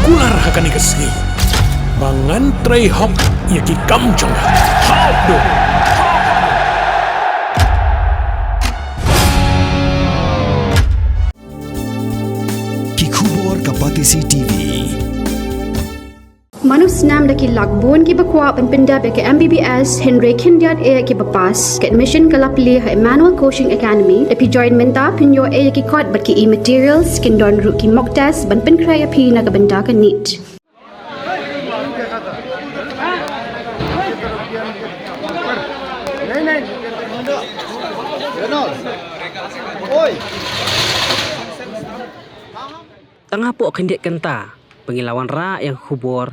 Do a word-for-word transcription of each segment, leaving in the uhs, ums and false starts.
Kular ha kane ka sngi ba ngan trei hok ïa ki kam jong nga. Hap dum. Ki khubor ka Batesi T V. Mano snam da ki lak bun kiba kwah ban pyndep ïa ka M B B S hynrei khyndiat eh kiba pass. Ka admission ka la plie ha Emmanuel Coaching Academy. Lada phi join mynta phin ïoh eh ïa ki kot bad ki e-materials, kin don ruh ki mock test ban pynkhreh ïa phi na ka bynta ka NEET. Tang hapoh khyndiat kynta ba ngi la wanrah ïa ka khubor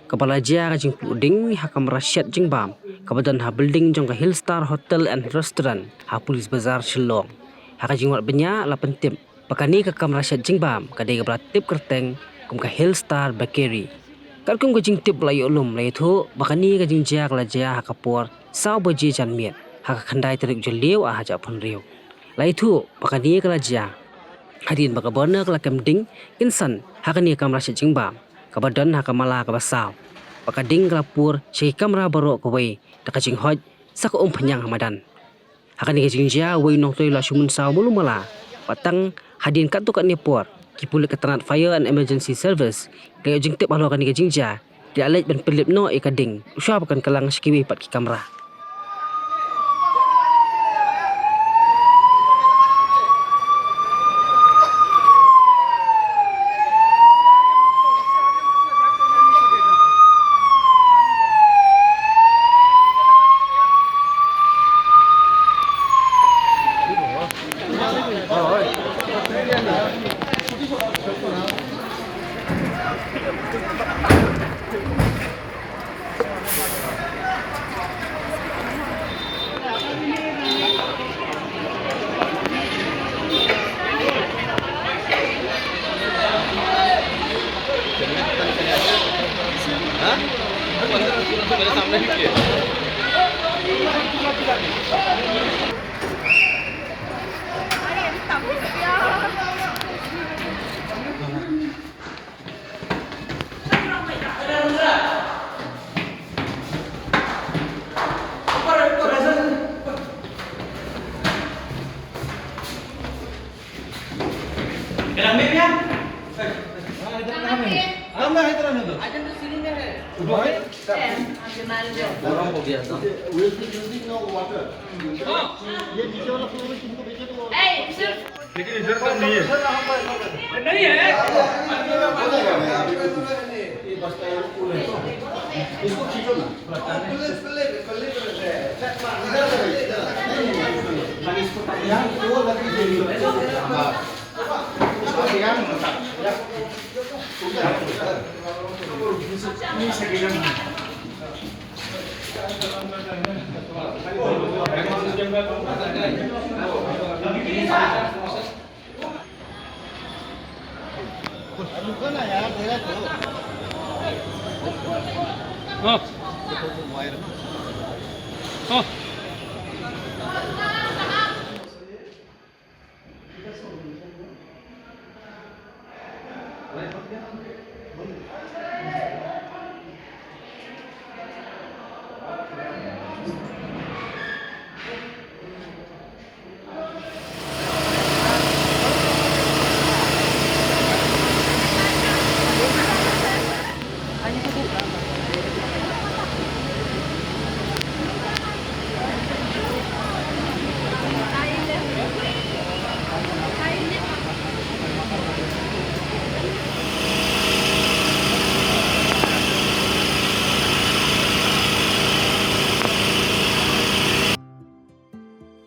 kaba la jia ka jingpluh ding ha kamra shet jingbam kaba don ha building jong ka Hill Star Hotel and Restaurant ha Police Bazar, Shillong. Ha ka jingwad bniah la pyntip ba kane ka kamra shet jingbam ka dei kaba la tip kyrteng kum ka Hill Star Bakery. Katkum ka jingtip ba la ïoh lum, la ïathuh ba kane ka jingjia ka la jia ha ka por saw baje janmiet ha ka khyndai tarik Jylliew ar hajar arphew hynriew. La ïathuh ba kane ka la jia hadien ba ka burner ka la kem ding kynsan ha kane ka kamra shet jingbam kaba don ha ka mala kaba saw, ba ka ding ka la pur sha ki kamra baroh kawei da ka jinghoit sa ka umphniang ha madan. Ha kane ka jingjia uwei u nongtrei u la shu mynsaw malu mala, bad tang hadien katto katne por ki pulit ka tnat Fire and Emergency Service ki la ïoh jingtip halor kane ka jingjia, ki la leit ban pynlip noh ïa ka ding shuwa ba kan kylla sha kiwei pat ki kamra. We'll be using now water. ये नीचे वाला फ्लोर में तुमको भेजे तो लेकिन इधर तो नहीं है। नहीं है। ये बस्ता है, वो पूरा है। इसको खींचो ना।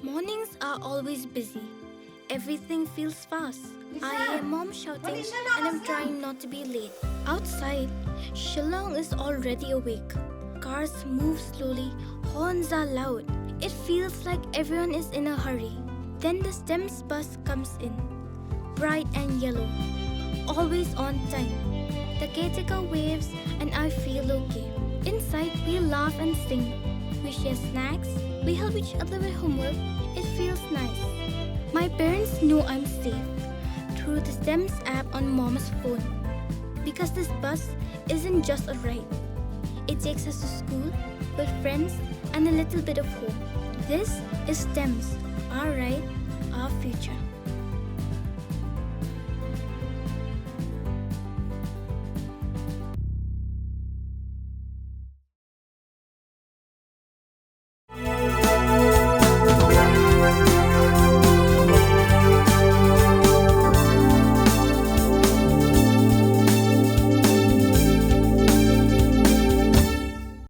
Mornings are always busy. Everything feels fast. I hear mom shouting and I'm trying not to be late. Outside, Shillong is already awake. Cars move slowly, horns are loud. It feels like everyone is in a hurry. Then the STEMS bus comes in. Bright and yellow, always on time. The caretaker waves and I feel okay. Inside, we laugh and sing. We share snacks, we help each other with homework. It feels nice. My parents know I'm safe through the STEMS app on mom's phone. Because this bus isn't just a ride, it takes us to school, with friends, and a little bit of home. This is STEMS, our ride, our future.